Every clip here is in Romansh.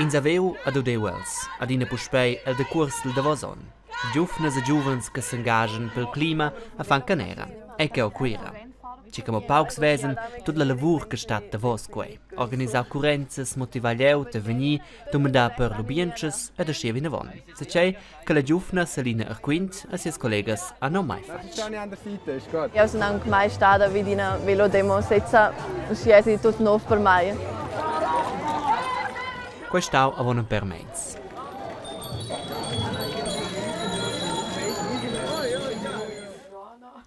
Ins haveva ad udeu els, adina puspei el decuors dil davos onn. Giuvnas e giuvens che s'engaschan pel clima a fan canera, e cheu a Cuira. Tgi che mo paucs vesan tut la lavur che stat davos quei. Organisar occurrenzas, motivar glieud da vegnir, dumandar per lubientschas ed aschia vinavon. Zatgei che la giuvna Selina Arquint e sias collegas han aunc mai fatg. Jau sun anc mai stada vid ina velodemo sezza, uschia èsi tut nov per mai. Quei stau avon in per meins.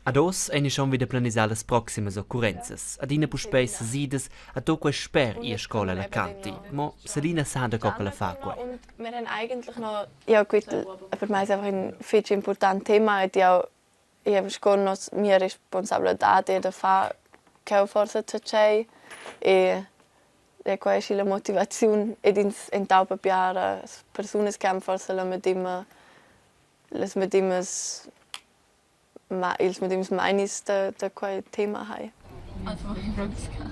Ad oz ein schon wieder planisar las proximas occurrenzas. Adina puspei sesidas a to quei sper ir a scola alla Canti. Mo Selina sa da co ch'ella fa quei. Wir haben eigentlich noch ja gut, per me ist einfach ein fetg important Thema ed jau eu sco nos mia responsabladad è da far cheu forsa tgei e e quei è la motivaziun ed ins entaupa biaras persunas che han forsa la medema las medemas ma ils medems meinis da da quei tema hai.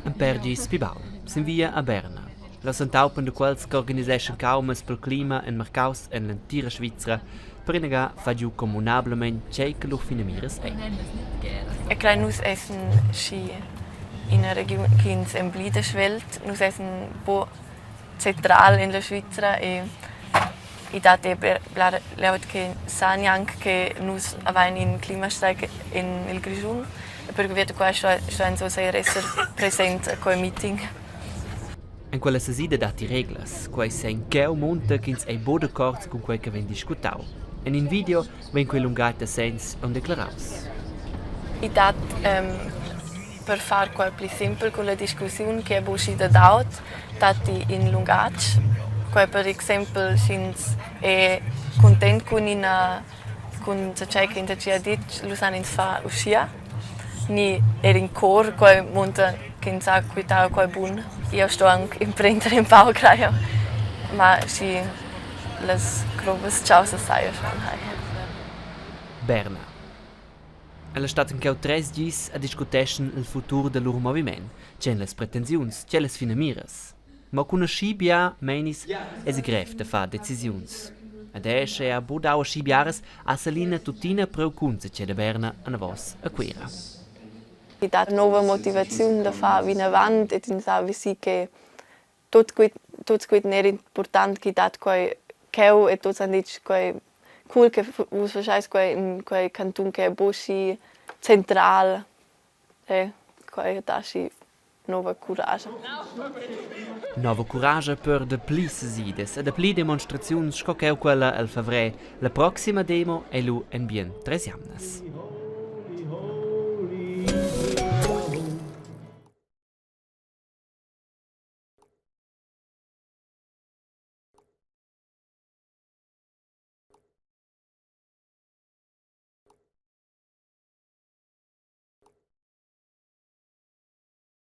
In pèr gis pli baul, sin via a Berna. Las entaupan da quels che organiseschan caumas pel clima en marcaus en l'entira Svizra per inaga far giu communablamein tgei che lur finamiras ein. E crei nus essen schi ina regiun ch'ins emblida svelt. Nus essen buc central en la Svizra e i dat er bler glieud che sa gnanc che nus avain in Klimastreik en il Grischun. E pervia da quai stuain nus eir esser present a quei meeting. En quella sesida datti reglas. Quei segn cheu munta ch'ins ei buc d'accord cun quei che vegn discutau. En in video vegn quei lungatg da segns aunc declaraus. I dat per far quai pli simpel cun la discussiun che è buca dad aut, datti in lungatg. Quai per exempel sch'ins è cuntent cun ina cun tgei ch'ins ha gia ditg, lu san ins far uschia. Ni er in chor, quai munta ch'ins ha quitau quai bun. Jeu sto aunc emprender empau, crei jeu. Ma schi las grobas caussas sai jeu schon, hai. Berna. Ella stat en cheu treis gis e discuteschan il futur da lur moviment, tgei ein las pretensiuns, tgei las finamiras. Mo cun aschi bia meinis eisi grev da far decisiuns. Ed era sche ei ha buc dau aschi biaras, ha Selina tuttina priu cun zatgei da Berna anavos a Cuira. I dat nova motivaziun da far vinavant ed ins ha vesì che tut quei tuts quei era important ch'i dat quei cheu e tuts han ditg quei cool che vus faschais quei in quei cantun che è buc schi central e quei ha aschi nova curascha. Nova curascha per dapli sesidas e dapli demonstraziuns sco cheu quella el favrer. La proxima demo ei lu en bien treis jamnas.